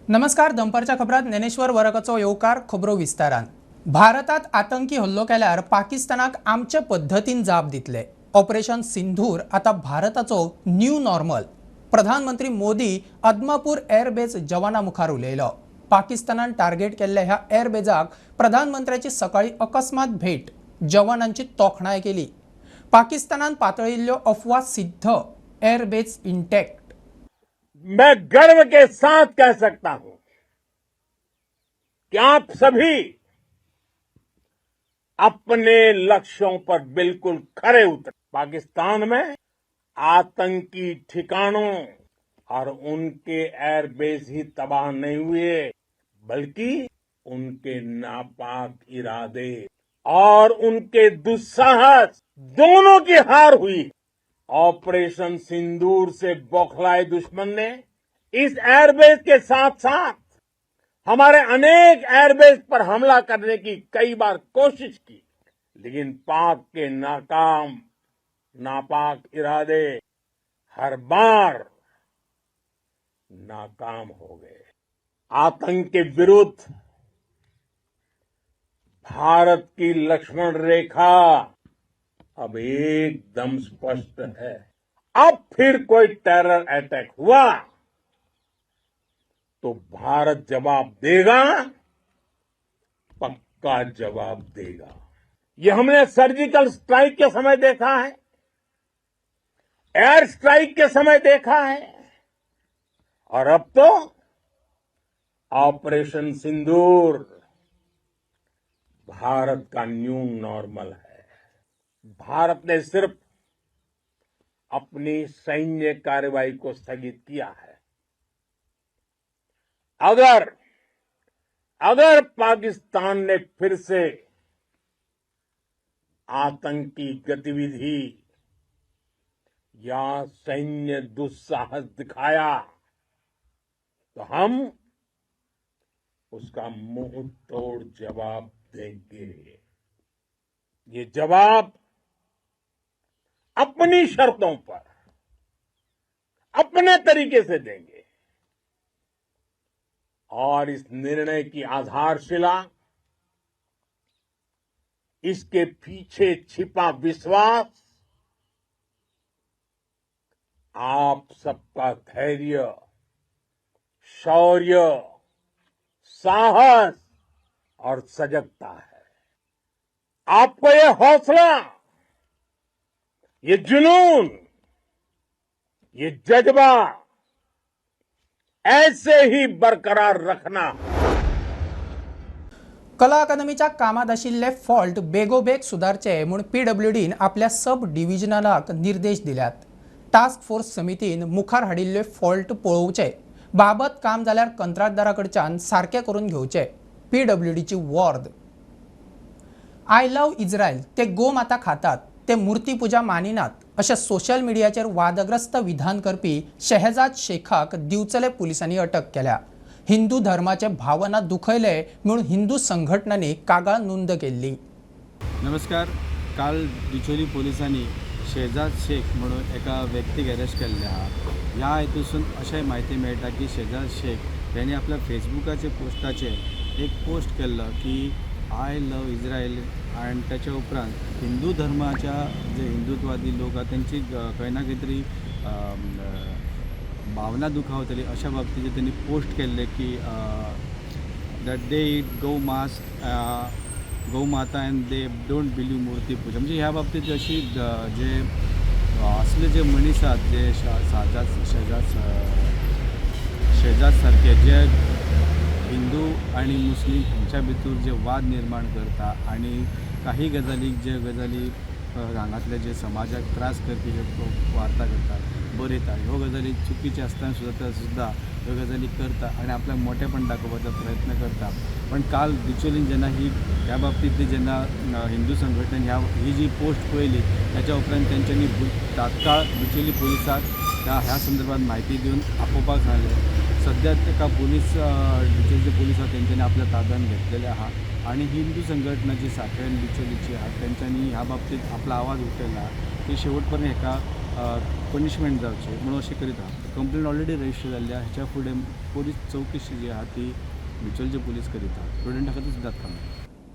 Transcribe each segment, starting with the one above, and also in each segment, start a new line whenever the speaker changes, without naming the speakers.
नमस्कार, दनपारच्या खबरात ज्ञानेश्वर वरकाचो येवकार. खबरो विस्तारान. भारतात आतंकी हल्लो केल्यार पाकिस्तानाक आमचे पद्दतीन जाप दितले. ऑपरेशन सिंधूर आता भारताचो न्यू नॉर्मल. प्रधानमंत्री मोदी अदमापूर एअरबेज जवाना मुखार उलयलो. पाकिस्तानान टार्गेट केल्ल्या ह्या एअरबेजाक प्रधानमंत्र्याची सकाळी अकस्मात भेट, जवानांची तोखणाय केली. पाकिस्तानान पातळिल्ल्यो अफवा सिद्ध, एअरबेज इंटॅक्ट.
मैं गर्व के साथ कह सकता हूं कि आप सभी अपने लक्ष्यों पर बिल्कुल खरे उतरे। पाकिस्तान में आतंकी ठिकानों और उनके एयरबेस ही तबाह नहीं हुए, बल्कि उनके नापाक इरादे और उनके दुस्साहस दोनों की हार हुई। ऑपरेशन सिंदूर से बौखलाए दुश्मन ने इस एयरबेस के साथ साथ हमारे अनेक एयरबेस पर हमला करने की कई बार कोशिश की, लेकिन पाक के नाकाम नापाक इरादे हर बार नाकाम हो गए। आतंक के विरुद्ध भारत की लक्ष्मण रेखा अब एकदम स्पष्ट है। अब फिर कोई टेरर अटैक हुआ तो भारत जवाब देगा, पक्का जवाब देगा। ये हमने सर्जिकल स्ट्राइक के समय देखा है, एयर स्ट्राइक के समय देखा है और अब तो ऑपरेशन सिंदूर भारत का न्यू नॉर्मल है। भारत ने सिर्फ अपनी सैन्य कार्रवाई को स्थगित किया है। अगर अगर पाकिस्तान ने फिर से आतंकी गतिविधि या सैन्य दुस्साहस दिखाया तो हम उसका मुंह तोड़ जवाब देंगे। ये जवाब अपनी शर्तों पर, अपने तरीके से देंगे और इस निर्णय की आधारशिला, इसके पीछे छिपा विश्वास, आप सबका धैर्य, शौर्य, साहस और सजगता है। आपको ये हौसला, ये जुनून, ये जज्बा ऐसे ही बरकरार रखना।
कला अकादमीच्या कामात आशिल्ले फॉल्ट बेगोबेग सुदारचे म्हूण पीडब्ल्यूडीन आपल्या सब डिव्हिजनाक निर्देश दिल्यात. टास्क फोर्स समितीन मुखार हाडिल्ले फॉल्ट पळोवचे, बाबत काम जाल्यार कंत्राटदारा कडच्यान सारकें करून घेवचे. पीडब्ल्यूडीची वॉर्द. I love Israel, ते गोमाता खातात, ते मूर्तीपुजा मानिनात अशें सोशल मिडियाचेर वादग्रस्त विधान करपी शहजाद शेखाक दिवचले पुलिसांनी अटक केल्या. हिंदू धर्माचे भावना दुखयले म्हूण हिंदू संघटनांनी कागाळ नोंद केल्ली.
नमस्कार. काल डिचोली पोलिसांनी शेजाद शेख म्हणून एका व्यक्तीक अरेस्ट केल्ले आहा. ह्या हेतूसून अशें म्हायती मेळटा की शेजाद शेख तेणी आपल्या फेसबुकाचे पोस्टाचेर एक पोस्ट केल्लो की I love Israel आनी ताच्या उपरांत हिंदू धर्माच्या जे हिंदुत्वादी लोक आहा तेंची खंय ना खंय तरी भावना दुखावतली अशा बाबतीचे तेणी पोस्ट केल्ले की that they eat गौ मांस, गौ माता and they don't believe मूर्ती पूजा. म्हणजे ह्या बाबतीत अशी जे असले जे मनीस आहात, जे साजाद शेजाद शेजाद सारके जे हिंदू आनी मुस्लीम हेंच्या भितर जे वाद निर्माण करता आनी काही गजालीक जे गजाली हांगातले जे समाजाक त्रास करपी जे वार्ता करता, बरयता, ह्यो गजाली चुकीच्यो आसतना सुद्दां सुद्दां ह्यो गजाली करता आनी आपल्याक मोटेपण दाखोवपाचो प्रयत्न करता. पण काल डिचोलीन जेन्ना ही ह्या बाबतींतली जेन्ना हिंदू संघटनेन ह्या ही जी पोस्ट पळयली, ताच्या उपरांत तेंच्यांनी तात्काळ डिचोली पुलिसाक ह्या संदर्भात म्हायती दिवन आपोवपाक सांगलें. सद्या ताका पुलीस, डिचोलीचे पुलीस आहा, तेंच्यांनी आपल्या ताब्यात घेतलेले आहा आनी हिंदू संघटना जी साखळेन डिचोलीची आहा तेंच्यांनी ह्या बाबतींत आपलो आवाज उठयला की शेवट पर्यंत हेका पनिशमेंट जावची म्हणून अशें करीत आहा. कंप्लेन ऑलरेडी रजिस्टर जाल्ली आहा. हेच्या फुडें पोलीस चवकशी जी आहा ती भितरचे पुलीस करीत आहा. प्रुडंटा खातीर सुद्दां काम.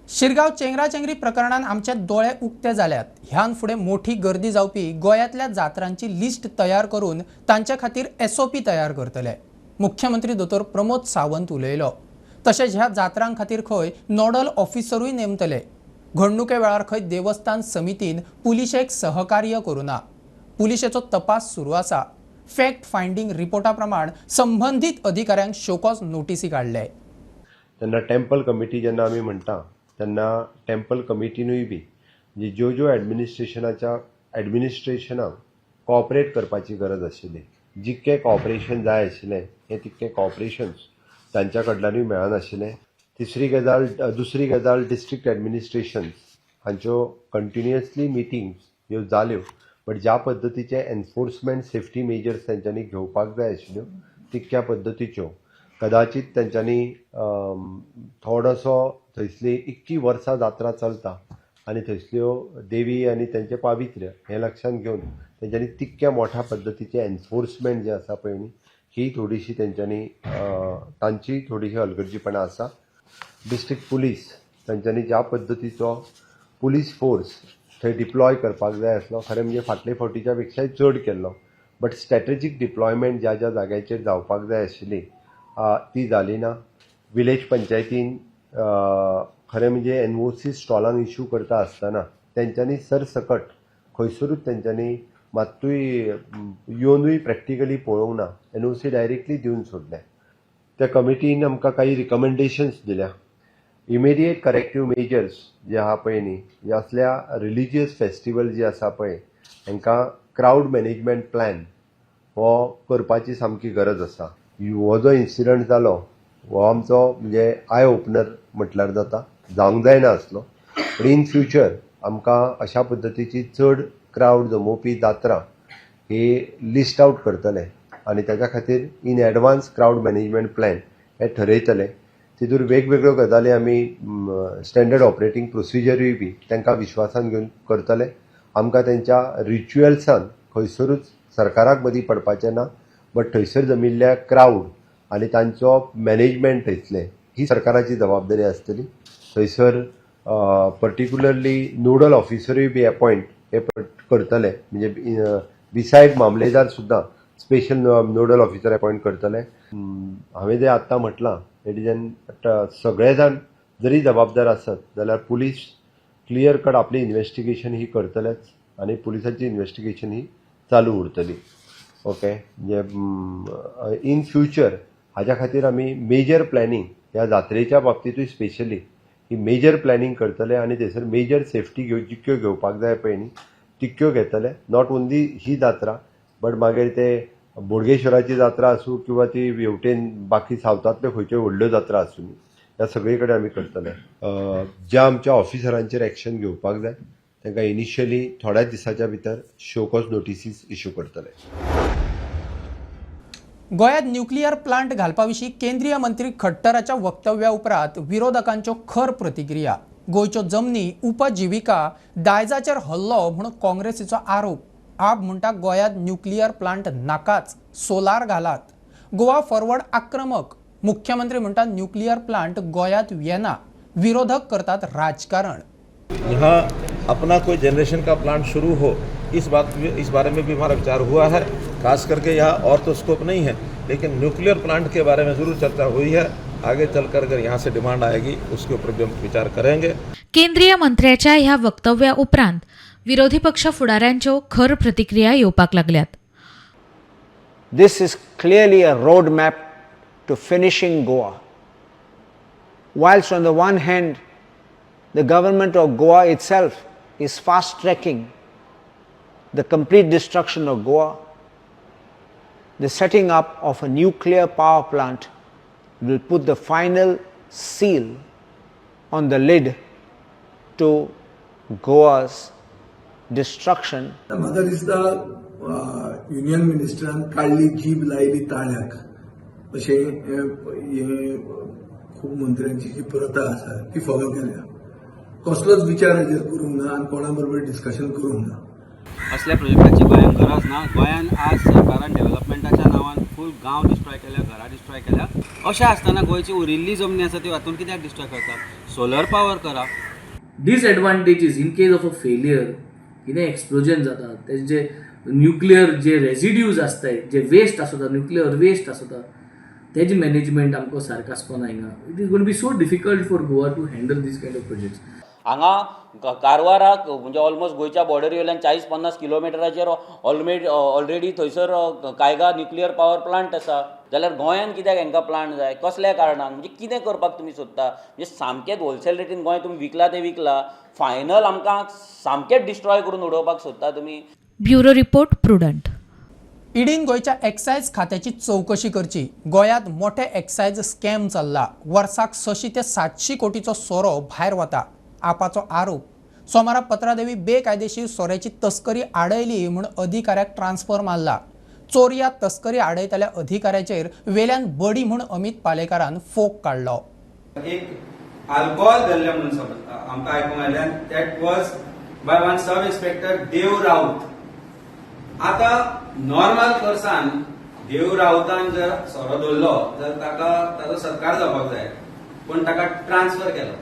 शिरगांव चेंगराचेंगरी प्रकरणान आमचे दोळे उक्ते जाल्यात. ह्यान फुडें मोठी गर्दी जावपी गोंयांतल्या जात्रांची लिस्ट तयार करून तांचे खातीर एसओपी तयार करतले, मुख्यमंत्री दोतोर प्रमोद सावंत उलयलो. तशेंच ह्या जात्रां खातीर खंय नोडल ऑफिसरूय नेमतले. घडणुके वेळार खंय देवस्थान समितीन पुलिशेक सहकार्य करूं ना. पुलिशेचो तपास सुरू आसा. फॅक्ट फायंडींग रिपोर्टा प्रमाण संबंदीत अधिकाऱ्यांक शोकॉज नोटीसी काडले.
तेन्ना टेम्पल कमिटी जेन्ना आमी म्हणटा तेन्ना टेम्पल कमिटीनूय बी म्हणजे ज्यो ज्यो एडमिनिस्ट्रेशनाच्या एडमिनिस्ट्रेशनाक कॉपरेट करपाची गरज आशिल्ली, जितकें कॉपरेशन जाय आशिल्लें हें तितकें कॉपरेशन तांच्या कडल्यानूय मेळनाशिल्लें. तिसरी गजाल, दुसरी गजाल, डिस्ट्रिक्ट एडमिनिस्ट्रेशन हांच्यो कंटिन्युअसली मिटिंग्स ह्यो जाल्यो, बट ज्या पद्दतीचे एनफोर्समेंट सेफ्टी मेजर्स तेंच्यांनी घेवपाक जाय आशिल्ल्यो तितक्या पद्दतीच्यो कदाचित तेंच्यांनी थोडोसो थंयसली इतकी वर्सां जात्रा चलता आनी थंयसल्यो देवी आनी तेंचें पावित्र्य हें लक्षांत घेवन तेंच्यांनी तितक्या मोठ्या पद्दतीचें एनफोर्समेंट जें आसा पळय न्ही, ही थोडीशी तेंच्यांनी तांची थोडीशी हलगर्जीपणां आसा. डिस्ट्रिक्ट पुलीस तांच्यांनी ज्या पद्दतीचो पुलीस फोर्स थंय डिप्लॉय करपाक जाय आसलो, खरें म्हणजे फाटले फावटीच्या पेक्षाय चड केल्लो, बट स्ट्रॅटेजीक डिप्लॉयमेंट ज्या ज्या जाग्याचेर जावपाक जाय आशिल्ली ती जाली ना. विलेज पंचायतीन खरें म्हणजे एनओसी स्टॉलांक इश्यू करता आसतना तेंच्यांनी सरसकट खंयसरूच तेंच्यांनी मात्तूय येवनूय प्रॅक्टिकली पळोवंक ना, एनओसी डायरेक्टली दिवन सोडलें. त्या कमिटीन आमकां काही रिकमेंडेशन्स दिल्या. इमिडिएट करेक्टीव मेजर्स जे आहा पळय न्ही, जे असल्या रिलिजियस फेस्टिवल जे आसा पळय हांकां क्रावड मॅनेजमेंट प्लॅन हो करपाची सामकी गरज आसा. हो जो इन्सिडंट जालो हो आमचो म्हणजे I opener म्हटल्यार जाता, जावंक जायना आसलो, पूण इन फ्युचर आमकां अशा पद्दतीची चड क्रावड जमोवपी जात्रा ही लिस्ट आउट करतले आनी ताच्या खातीर in advance crowd management plan हे ठरयतले. तितूर वेगवेगळ्यो गजाली आमी स्टँडर्ड ऑपरेटींग प्रोसिजरूय बी तांकां विश्वासान घेवन करतले. आमकां तेंच्या रिच्युअल्सान खंयसरूच सरकाराक मदीं पडपाचें ना, बट थंयसर जमिल्ल्या क्रावड आनी तांचो मॅनेजमेंट थंयसलें ही सरकाराची जबाबदारी आसतली. थंयसर पर्टिक्युलरली नोडल ऑफिसरूय बी अपॉयंट हे करतले, म्हणजे बिसायड मामलेदार सुद्दां स्पेशल नोडल ऑफिसर अपॉयंट करतले. हांवें जें आत्तां म्हटलां it is an सगळे जाण जरी जबाबदार आसत जाल्यार पुलीस क्लियर कट आपली इन्वेस्टिगेशन ही करतलेच आनी पुलिसांची इन्वेस्टिगेशन ही चालू उरतली. ओके, म्हणजे इन फ्युचर हाज्या खातीर आमी मेजर प्लॅनिंग ह्या जात्रेच्या बाबतींतूय स्पेशली ही मेजर प्लॅनिंग करतले आनी थंयसर मेजर सेफ्टी घेव जितक्यो घेवपाक जाय पळय न्ही तितक्यो घेतले. Not only ही जात्रा बट मागीर ते बोडगेश्वराची जात्रा आसूं किंवा ती हेवटेन बाकी सावथांतल्यो खंयच्यो व्हडल्यो जात्रा आसूं, ह्या सगळे कडेन आमी करतले. ज्या आमच्या ऑफिसरांचेर एक्शन घेवपाक जाय तांकां इनिशियली थोड्याच दिसाच्या भितर शोकॉज नोटिसीस इश्यू करतले.
गोंयांत न्युक्लियर प्लांट घालपा विशीं केंद्रीय मंत्री खट्टराच्या वक्तव्या उपरांत विरोधकांच्यो खर प्रतिक्रिया. गोंयच्यो जमनी, उपजिविका, दायजाचेर हल्लो म्हूण काँग्रेसीचो आरोप. आप म्हणटा गोंयांत न्युक्लियर प्लांट नाकाच, सोलार घालात. गोवा फॉरवर्ड आक्रमक. मुख्यमंत्री म्हणटा न्युक्लियर प्लांट गोंयांत येना, विरोधक करतात राजकारण.
यहाँ अपना कोई जनरेशन का प्लांट शुरू हो, इस बारे में भी हमारा विचार हुआ है. खास करके यहाँ और तो स्कोप नहीं है, लेकिन न्यूक्लियर प्लांट के बारे में ज़रूर चर्चा हुई है. आगे चलकर अगर यहाँ से डिमांड आएगी, उसके ऊपर भी हम विचार करेंगे.
केंद्रीय मंत्र्याच्या ह्या वक्तव्या उपरांत विरोधी पक्ष फुडाऱ्यांच्यो खर प्रतिक्रिया येवपाक लागल्यात.
This is clearly a roadmap to finishing Goa. Whilst on the one hand, the government of Goa itself is fast tracking the complete destruction of Goa, the setting up of a nuclear power plant will put the final seal on the lid to Goa's destruction.
म्हाका दिसता union मिनिस्टरान काडली जीब लायली ताळ्याक अशें हें खूब मंत्र्यांची जी प्रथा आसा ती फॉलो केल्या. कसलोच विचार हाजेर करूंक ना आनी कोणा बरोबर डिस्कशन करूंक ना.
असल्या प्रोजेक्टाची गोंयांत गरज ना. गोंयान आज सरकारान डेव्हलपमेंटाच्या नांवान फूल गांव डिस्ट्रॉय केल्या, घरां डिस्ट्रॉय केल्या. अशें आसतना गोंयची उरिल्ली जमनी आसा ती हातून कित्याक डिस्ट्रॉय करता? सोलर पावर करा.
Disadvantages in case of a failure, कितें एक्सप्लोजन जाता, तेजे न्युक्लियर जे रेजिड्यूज आसताय, जे वेस्ट आसता, न्युक्लियर वेस्ट आसता, तेजें मॅनेजमेंट आमकां सारकें आसपा ना हिंगा. It is gonna be so difficult for Goa to handle these kind of projects.
हांगा कारवाराक म्हणजे ऑलमोस्ट गोंयच्या बॉर्डरी वयल्यान 40-50 किलोमिटराचेर ऑलरेडी थंयसर कायगा न्युक्लियर पावर प्लांट आसा. जाल्यार गोंयान कित्याक हांकां प्लांट जाय, कसल्या कारणान? म्हणजे कितें करपाक तुमी सोदता? म्हणजे सामकेंच होलसेल रेटीन गोंय तुमी विकला तें विकला, फायनल आमकां सामकेंच डिस्ट्रॉय करून उडोवपाक सोदता तुमी.
Bureau report, Prudent.
इडीन गोंयच्या एक्सायज खात्याची चवकशी करची. गोंयांत मोठे एक्सायज स्कॅम चल्ला. वर्साक 600 ते 700 कोटीचो सोरो भायर वता, आपाचो आरोप. सोमारा पत्रादेवी बेकायदेशीर सोऱ्याची तस्करी आडयली म्हूण अधिकाऱ्याक ट्रान्स्फर मारला. चोरया तस्करी आडयतल्या अधिकाऱ्याचेर वेल्यान बडी म्हूण अमित पालेकारान फोग काडलो.
एक अल्कोहोल धरलें म्हणून समज आमकां आयकूंक आयलें, that was by one sub inspector Dev Raut. आतां नॉर्मल कोर्सान देव राऊतान जर सोरो धरलो तर ताका ताजो सत्कार जावपाक जाय, पूण ताका ट्रान्सफर केलो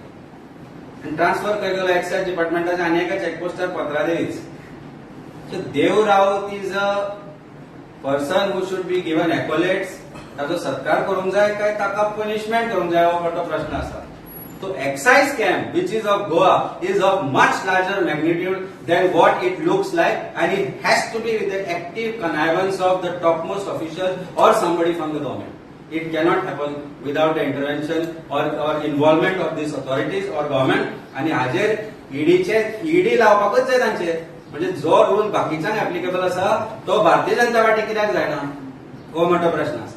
आनी ट्रान्सफर खंय केलो? एक्सायज डिपार्टमेंटाच्या आनी एका चॅकपोस्टार, पत्रादेवीच. So Dev Raut is a person who should be given accolades. ताजो सत्कार करूंक जाय काय ताका पनिशमेंट करूंक जाय, हो मोठो प्रश्न आसा. So excise scam, which is of Goa, is of much larger magnitude than what it looks like, and it has to be with the active connivance of the topmost officials or somebody from the government. It cannot happen without the intervention or involvement of these authorities or government. आणि हाजेर ईडीचे, ED लावपाकच जाय तांचेर. म्हणजे जो rule बाकीच्यांक applicable आसा तो Bharatiya Janata party कित्याक जायना, हो मोठो प्रश्न आसा.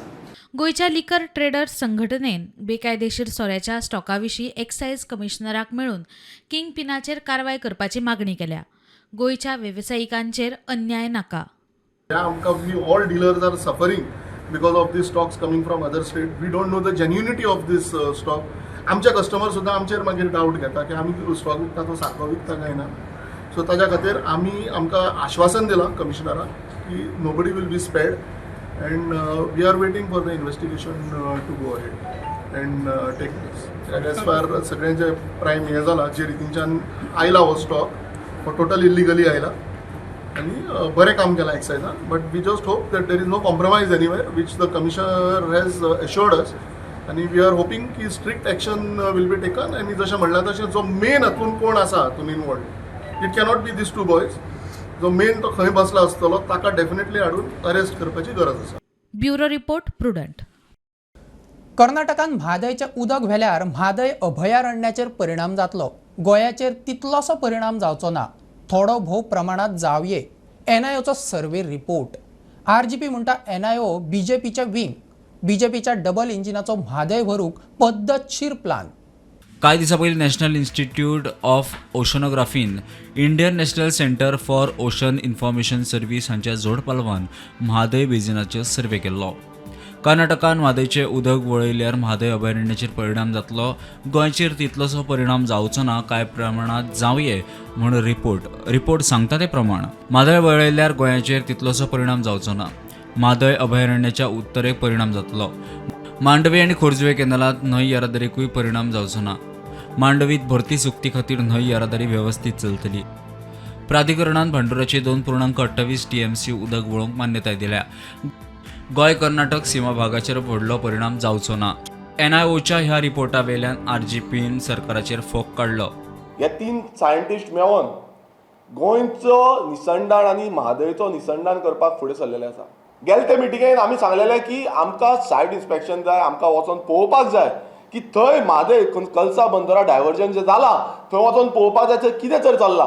गोंयच्या लिकर ट्रेडर्स संघटनेन बेकायदेशीर सोऱ्याच्या स्टॉका विशीं एक्सायज कमिशनराक मेळून किंग पिनाचेर कारवाय करपाची मागणी केल्या. गोंयच्या वेवसायिकांचेर अन्याय नाका.
आमकां we all dealers are suffering because of the stocks coming from other state. We don't know the genuinity of this stock. आमचे कस्टमर सुद्दां आमचेर मागीर डावट घेता की आमी स्टॉक विकता तो सारको विकता काय ना. सो ताच्या खातीर आमी आमकां आश्वासन दिलां कमिशनराक की nobody will be spared, and we are waiting for the investigation to go ahead and take place. As far सगळें जे प्रायम हें जाला, जे रितीनच्यान आयला हो स्टॉक, हो टोटल इलिगली आयला आनी बरें काम केलां एक्सायजान, but we just hope that there is no compromise anywhere, which the commissioner has assured us, आनी we are hoping की strict action will be taken. आनी जशें म्हणलां तशें जो मेन हातून कोण आसा हातून involved, it cannot be these two boys. जो मेन तो खंय बसला आसतलो, ताका डेफिनेटली हाडून अरेस्ट करपाची गरज आसा.
Bureau report, Prudent.
कर्नाटकान म्हादयचें उदक व्हेल्यार म्हादय अभयारण्याचेर परिणाम जातलो. गोंयाचेर तितलोसो परिणाम जावचो ना, थोडो भोव प्रमाणांत जावये, एनआयओचो सर्वे रिपोर्ट. आरजीपी म्हणटा, एनआयओ बीजेपीच्या विंग. बीजेपीच्या डबल इंजिनाचो म्हादय व्हरूंक पद्दतशीर प्लान.
कांय दिसां पयलीं नॅशनल इन्स्टिट्यूट ऑफ ओशनोग्राफीन Indian National Centre for Ocean Information Service हांच्या जोड पालवान म्हादय बेजिनाचेर सर्वे केल्लो. कर्नाटकान म्हादयचें उदक वळयल्यार म्हादय अभयारण्याचेर परिणाम जातलो, गोंयचेर तितलोसो परिणाम जावचो ना, कांय प्रमाणांत जावये म्हूण रिपोर्ट. रिपोर्ट सांगता ते प्रमाण म्हादय वळयल्यार गोंयाचेर तितलोसो परिणाम जावचो ना. म्हादय अभयारण्याच्या उत्तरेक परिणाम जातलो. मांडवी आनी खोर्जुवे केनालांत न्हंय येरादारीकूय परिणाम जावचो ना. मांडवीत भरती सुकती खातीर न्हंय येरादारी वेवस्थीत चलतली. प्राधिकरणान भांडुराचे 2.28 टीएमसी उदक वळोवंक मान्यताय दिल्या. गोंय कर्नाटक सीमा भागाचेर व्हडलो परिणाम जावचो ना. एनआयओच्या ह्या रिपोर्टा वेल्यान आरजीपीन सरकाराचेर फोग काडलो.
हे तीन सायंटिस्ट मेळोन गोंयचो निसंडाण आनी म्हादयचो निसंडाण करपाक फुडें सरलेले आसा. गेले ते मिटिंगेन आमी सांगलेले की आमकां सायट इन्स्पेक्शन जाय, आमकां वचोन पळोवपाक जाय की थंय म्हादय कलसा बंदरा डायवर्जन जें जालां थंय वचोन पळोवपाक जाय, थंय कितें तर चल्लां.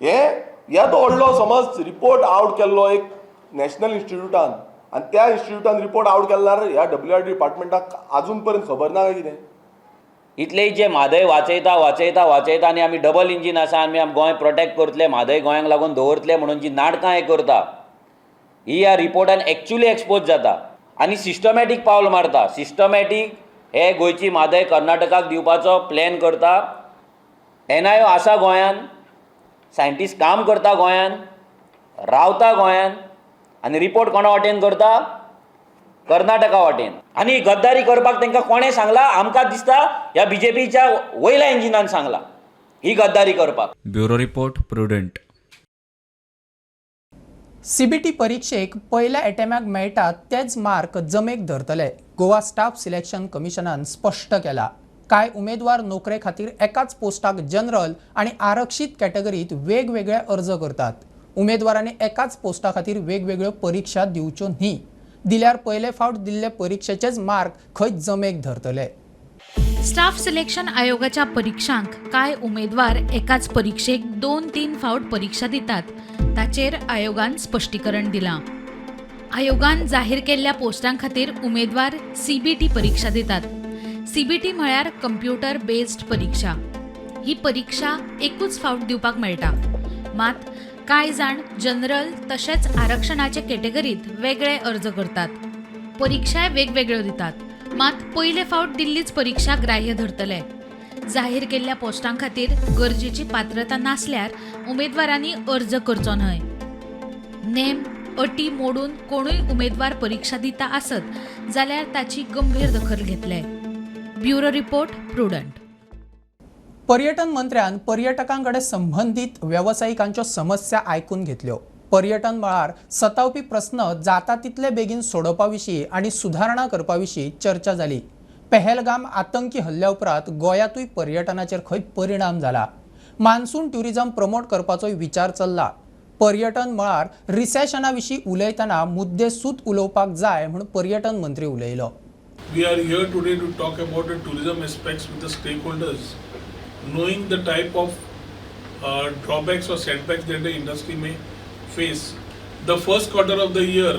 हें येदो व्हडलो समज रिपोर्ट आवट केल्लो एक नॅशनल इन्स्टिट्यूटान आनी त्या इन्स्टिट्यूटान रिपोर्ट आवट केल्यार ह्या डब्ल्यू आर डी डिपार्टमेंटाक आजून पर्यंत खबर ना काय कितें?
इतलेय जे म्हादय वाचयता वाचयता वाचयता आनी आमी डबल इंजीन आसा, आमी गोंय प्रोटेक्ट करतले, म्हादय गोंयांक लागून दवरतले म्हणून जी नाटकां हे करता, ही ह्या रिपोर्टान एक्चुली एक्सपोज जाता. आनी सिस्टमॅटीक पावल मारता, सिस्टमॅटीक हे गोंयची म्हादय कर्नाटकाक दिवपाचो प्लॅन करता. एनआयओ आसा गोंयान, सायंटिस्ट काम करता गोंयान. रावता गोंयान आनी रिपोर्ट कोणा वाटेन करता? कर्नाटका वाटेन. आनी गद्दारी करपाक तांकां कोणें सांगलां? आमकां दिसता ह्या बीजेपीच्या वयल्या इंजिनान सांगलां ही गद्दारी करपाक.
Bureau report, Prudent.
CBT परिक्षेक पयल्या एटेम्याक मेळटा तेच मार्क जमेक धरतले, गोवा स्टाफ सिलेक्शन कमिशनान स्पश्ट केला. कांय उमेदवार नोकरे खातीर एकाच पोस्टाक जनरल आनी आरक्षीत कॅटेगरीत वेगवेगळे अर्ज करतात. उमेदवारांनी एकाच पोस्टा खातीर वेगवेगळ्यो परिक्षा दिवच्यो न्ही, दिल्यार पयले फावट दिल्ले परिक्षेचेच मार्क खंय जमेक धरतले.
स्टाफ सिलेक्शन आयोगाच्या परिक्षांक कांय उमेदवार एकाच परिक्षेक 2-3 फावट परिक्षा दितात, ताचेर आयोगान स्पश्टीकरण दिलां. आयोगान जाहीर केल्ल्या पोस्टां खातीर उमेदवार सीबीटी परिक्षा दितात. सीबीटी म्हळ्यार कंप्युटर बेस्ड परिक्षा. ही परिक्षा एकूच फावट दिवपाक मेळटा. मात कांय जाण जनरल तशेंच आरक्षणाचे कॅटेगरीत वेगळे अर्ज करतात, परिक्षाय वेगवेगळ्यो दितात. मात पयले फावट दिल्लीच परिक्षा ग्राह्य धरतले. जाहीर केल्ल्या पोस्टां खातीर गरजेची पात्रता नासल्यार उमेदवारांनी अर्ज करचो न्हय. नेम अटी मोडून कोणूय उमेदवार परिक्षा दिता आसत जाल्यार ताची गंभीर दखल घेतले. Bureau report, Prudent.
पर्यटन मंत्र्यान पर्यटकां कडेन संबंदीत वेवसायिकांच्यो समस्या आयकून घेतल्यो. पर्यटन मळार सतावपी प्रस्न जाता तितले बेगीन सोडोवपा विशीं आनी सुदारणा करपा विशीं चर्चा जाली. पहलगाम आतंकी हल्ल्या उपरांत गोंयांतूय पर्यटनाचेर खंय परिणाम जाला. मान्सून ट्युरिझम प्रमोट करपाचोय विचार चल्ला. पर्यटन मळार रिसेशना विशीं उलयतना मुद्देसूद उलोवपाक जाय म्हूण पर्यटन मंत्री उलयलो.
We are here today to talk about the tourism aspects with the stakeholders, knowing the type of drawbacks or setbacks that the industry may face. The first quarter of the year,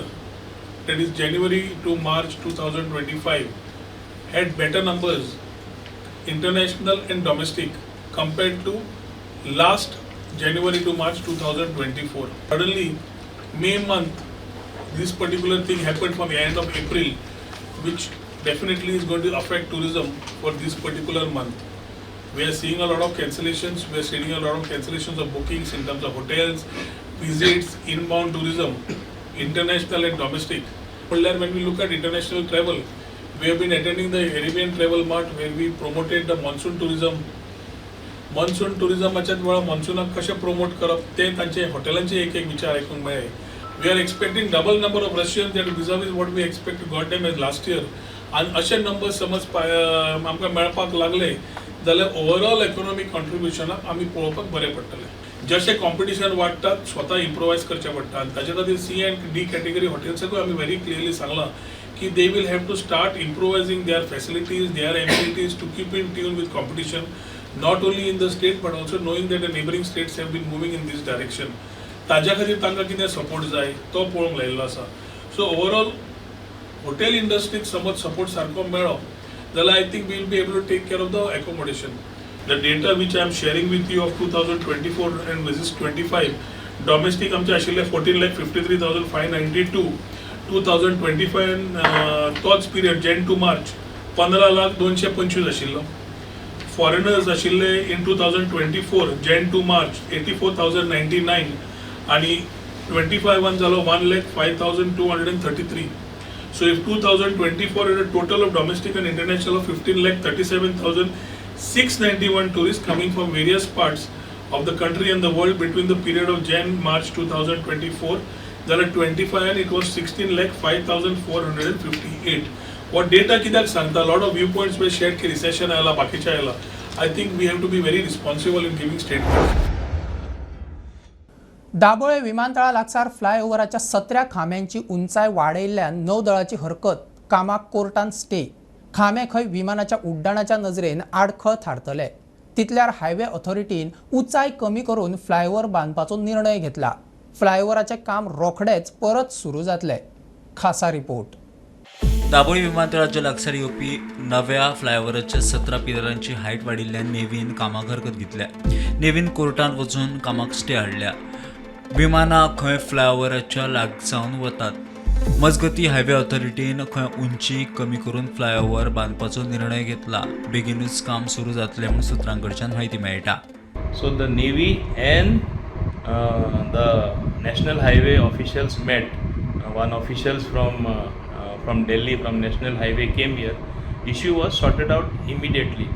that is January to March 2025, had better numbers, international and domestic, compared to last January to March 2024. Suddenly, May month, this particular thing happened from the end of April, which definitely is going to affect tourism for this particular month. We are seeing a lot of cancellations, we are seeing a lot of cancellations of bookings in terms of hotels, visits, inbound tourism, international and domestic. When we look at international travel, we have been attending the Arabian Travel Mart where we promoted the monsoon tourism. Monsoon tourism वेळार मॉन्सूनाक कशें promote करप ते तांचे हॉटेलांचे एक एक विचार आयकूंक मेळ्ळे. We are expecting double number of Russians that vis-a-vis what we expect got them as last year. आनी अशे नंबर समज आमकां मेळपाक लागले जाल्यार ओवरऑल इकॉनॉमीक कॉन्ट्रिब्युशनाक आमी पळोवपाक बरें पडटलें. जशें कॉम्पिटिशन वाडटा स्वता इम्प्रोवायज करचें पडटा आनी ताचे खातीर सी एंड डी कॅटेगरी हॉटेल्साकूय आमी व्हेरी क्लियरली सांगलां की they will have to start improvising their facilities, their amenities to keep in tune with competition, not only in the state but also knowing that the neighbouring states have been moving in this direction. ताज्या खातीर तांकां कितें support जाय तो पळोवंक लायिल्लो आसा. So overall hotel इंडस्ट्रीक समज सपोर्ट सारको मेळ्ळो जाल्यार I think we'll be able to take care of the accommodation. The data which I am sharing with you of 2024 and versus 25, domestic आमचे आशिल्ले 14,53,592 2025, तोच पिरियड जॅन टू मार्च 15,00,225 आशिल्लो. फॉरेनर्स आशिल्ले in 2024 Jan to March 84,099 आनी 25 जालो 1,05,233. So if 2024 had a total of domestic and international of 15,37,691 tourists coming from various parts of the country and the world between the period of Jan March 2024, there are 25 and it was 16,05,458. What data कित्याक सांगता, lot of view points were shared की recession आयला, बाकीचे आयला. I think we have to be very responsible in giving statements.
Dabolim विमानतळा लागसार फ्लायओव्हराच्या 17 खांब्यांची उंचाय वाडयल्ल्यान नौदळाची हरकत, कामाक कोर्टान स्टे. खांबे खंय विमानाच्या उड्डाणाच्या नजरेन आडखळ थारतले. तितल्यार हायवे ऑथॉरिटीन उंचाय कमी करून फ्लायओव्हर बांदपाचो निर्णय घेतला. फ्लायओव्हराचें काम रोखडेच परत सुरू जातलें. खासा रिपोर्ट.
दाबोळी विमानतळाच्या लागसार येवपी नव्या फ्लायओव्हराच्या 17 पिलरांची हायट वाडिल्ल्यान नेव्हीन कामाक हरकत घेतल्या. नेव्हीन कोर्टांत वचून कामाक स्टे हाडल्या. विमानां खंय फ्लायओव्हराच्या लागसावन वतात. मजगती हायवे ऑथॉरिटीन खंय उंची कमी करून फ्लायओव्हर बांदपाचो निर्णय घेतला. बेगीनूच काम सुरू जातलें म्हूण सुत्रां कडच्यान म्हायती मेळटा.
So the Navy and the National Highway officials met. One officials from Delhi, from National Highway came here. Issue was sorted out immediately,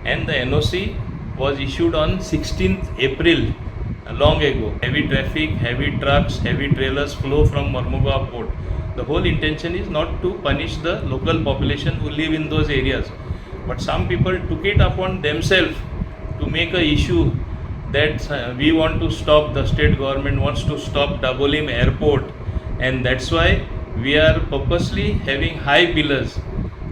and the NOC was issued on 16th April, long ago. Heavy traffic, heavy trucks, heavy trailers flow from Mormugao port. The whole intention is not to punish the local population who live in those areas, but some people took it upon themselves to make a issue that we want to stop, the state government wants to stop Dabolim airport, and that's why we are purposely having high pillars.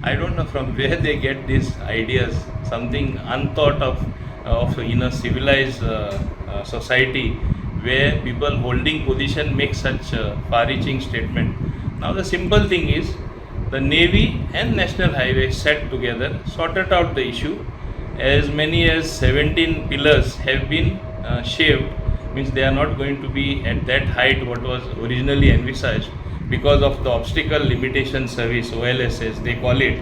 I don't know from where they get these ideas, something unthought of in a civilized society where people holding position make such far-reaching statement. Now the simple thing is, the Navy and National Highway sat together, sorted out the issue. As many as 17 pillars have been shaved, means they are not going to be at that height what was originally envisaged because of the obstacle limitation service, OLSS they call it,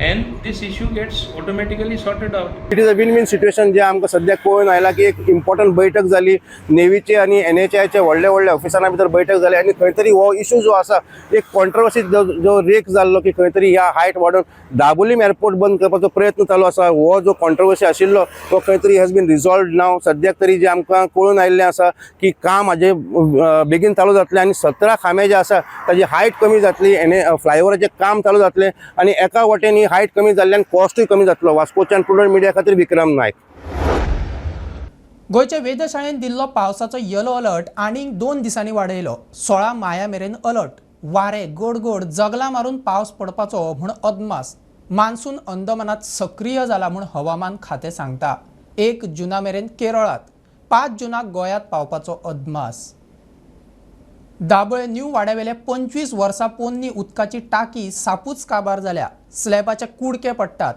and this issue gets automatically sorted out.
It is a win-win situation जे आमकां सद्याक पळोवन आयला की एक important बैठक जाली नेवीचे आनी एनएचआयचे व्हडले व्हडले ऑफिसरां भितर बैठक जाली आनी खंय तरी हो इशू जो आसा एक कॉन्ट्रोवर्सी जो रेक जाल्लो की खंय तरी ह्या हायट वाडोवन दाबोलीम एअरपोर्ट बंद करपाचो प्रयत्न चालू आसा, हो जो कॉन्ट्रोवर्सी आशिल्लो तो खंय तरी हॅज बीन रिजॉल्वड नाव. सद्याक तरी जे आमकां कळून आयिल्लें आसा की काम हाजें बेगीन चालू जातलें आनी 17 खांबे जे आसा ताजी हायट कमी जातली, एन फ्लायओवराचें काम चालू जातलें आनी एका वटेन ही हायट कमी जाल्ल्यान कॉस्टूय कमी जातलो. वास्कोच्यान प्रुडंट मिडिया खातीर विक्रम नायक.
गोंयच्या वेधशाळेन दिल्लो पावसाचो येलो अलर्ट आनीक 2 दिसांनी वाडयलो. 16 माया मेरेन अलर्ट. वारे गोडगोड जगला मारून पावस पडपाचो म्हूण अदमास. मान्सून अंदमानात सक्रीय जाला म्हूण हवामान खातें सांगता. 1 जुना मेरेन केरळात, 5 जुनाक गोंयांत पावपाचो अदमास. दाबोळे न्यू वाड्यावेल्या 25 वर्सां पोन्नी उदकाची टाकी सापूच काबार जाल्या. स्लॅबाचे कुडके पडटात,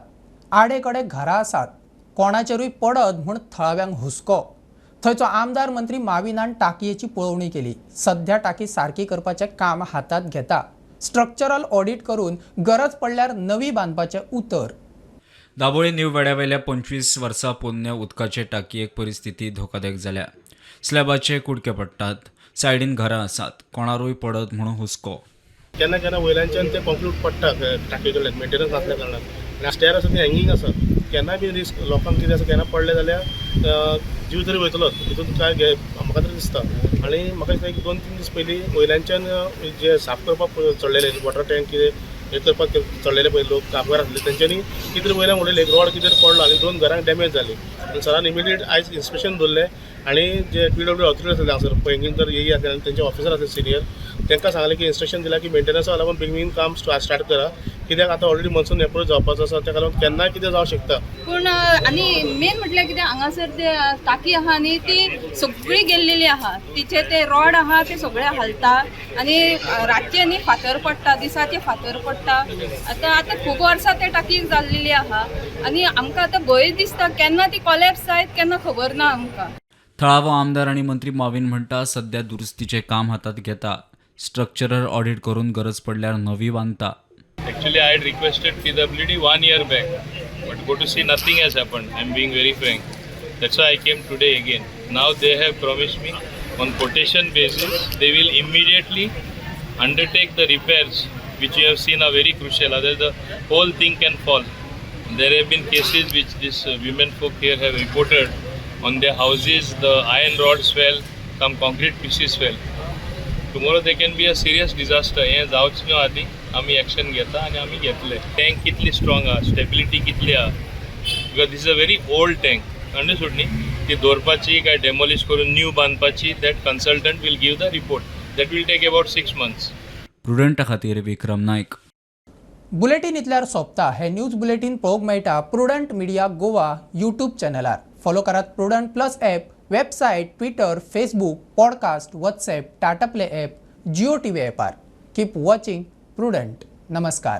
आडेकडे घरां आसात, कोणाचेरूय पडत म्हूण थळाव्यांक हुस्को. थंयचो आमदार मंत्री माविनान टाकयेची पळोवणी केली. सध्या टाकी सारकी करपाचें काम हातांत घेता. स्ट्रक्चरल ऑडिट करून गरज पडल्यार नवी बांदपाचें उतर.
दाबोळे न्यू वाड्यावेल्या 25 वर्सां पोन्न्या उदकाचे टाकयेक परिस्थिती धोकादायक जाल्या. स्लॅबाचे कुडके पडटात, सायडीन घरां आसात, कोणारूय पडत म्हणून हुस्को.
केन्ना केन्ना वयल्यानच्यान ते कॉन्क्रीट पडटा टाकये कडल्यान मेंटेनन्स नासल्या कारणान. आनी स्टेर आसा ते हँगींग आसा, केन्ना बी रिस्क लोकांक कितें आसा, केन्ना पडलें जाल्यार जीव तरी वयतलोच हितून काय म्हाका तरी दिसता. आनी म्हाका दिसता एक 2-3 दीस पयलीं वयल्यानच्यान जे साफ करपाक चडलेले वॉटर टँक कितें हें करपाक चडलेले पळय लोक कामगार आसले तेंच्यांनी कितें तरी वयल्यान उडयलें, एक रॉड कितें तरी पडलो आनी 2 घरांक डॅमेज जाली. आनी सरान इमिडिएट आयज इन्स्पेक्शन दवरलें आनी जे PWD authority आसले हांगासर पैंगीणकर एई आसले आनी तेंचे ऑफिसर आसले सिनियर, तांकां सांगलें की इन्स्ट्रक्शन दिलां की मेंटेनन्सा लागून बेगीन काम स्टार्ट करा, कित्याक आतां ऑलरेडी मॉन्सून एप्रोच जावपाचो आसा, ताका लागून केन्नाय कितें जावंक शकता.
पूण आनी मेन म्हटल्यार कितें हांगासर ते टाकी आहा न्ही ती सगळी गेल्लेली आहा, तिचे ते रॉड आहा ते सगळे हालता आनी रातचे न्ही फातर पडटा, दिसाचे फातर पडटा. आतां आतां खूब वर्सां ते टाकी जाल्लेली आहा आनी आमकां आतां भंय दिसता केन्ना ती कॉलेप्स जायत केन्ना खबर ना आमकां.
थळावो आमदार आनी मंत्री माविन म्हणटा सध्या दुरुस्तीचें काम हातांत घेता. स्ट्रक्चरल ऑडिट करून गरज पडल्यार नवी बांदता.
Actually, I had requested PWD 1 year back, but go to see nothing has happened. I am being very frank. That's why I came today again. Now they have promised me on quotation basis they will immediately undertake the repairs which you have seen are very crucial. Otherwise the whole thing can fall. There have been cases which this women folk here have reported on their houses, the iron rods fell, some concrete pieces fell. Tomorrow there can be a serious disaster. हें जावचें न्हू आदी आमी action घेता आनी आमी घेतले. Tank कितली स्ट्रॉंग आहा, स्टेबिलिटी कितली आहा, because this is a very old tank. Understood न्ही? ती दवरपाची काय डेमोलिश करून new बांदपाची, that consultant will give the report. That will take about 6 months.
प्रुडंटा खातीर विक्रम नायक.
बुलेटीन इतल्यार सोंपता. हे न्यूज बुलेटीन पळोवंक मेळटा प्रुडंट मिडिया गोवा यूट्यूब चॅनलार. फॉलो करात Prudent plus app, website, Twitter, Facebook, podcast, WhatsApp, Tata Play app, Jio TV ॲपार. Keep watching prudent. नमस्कार.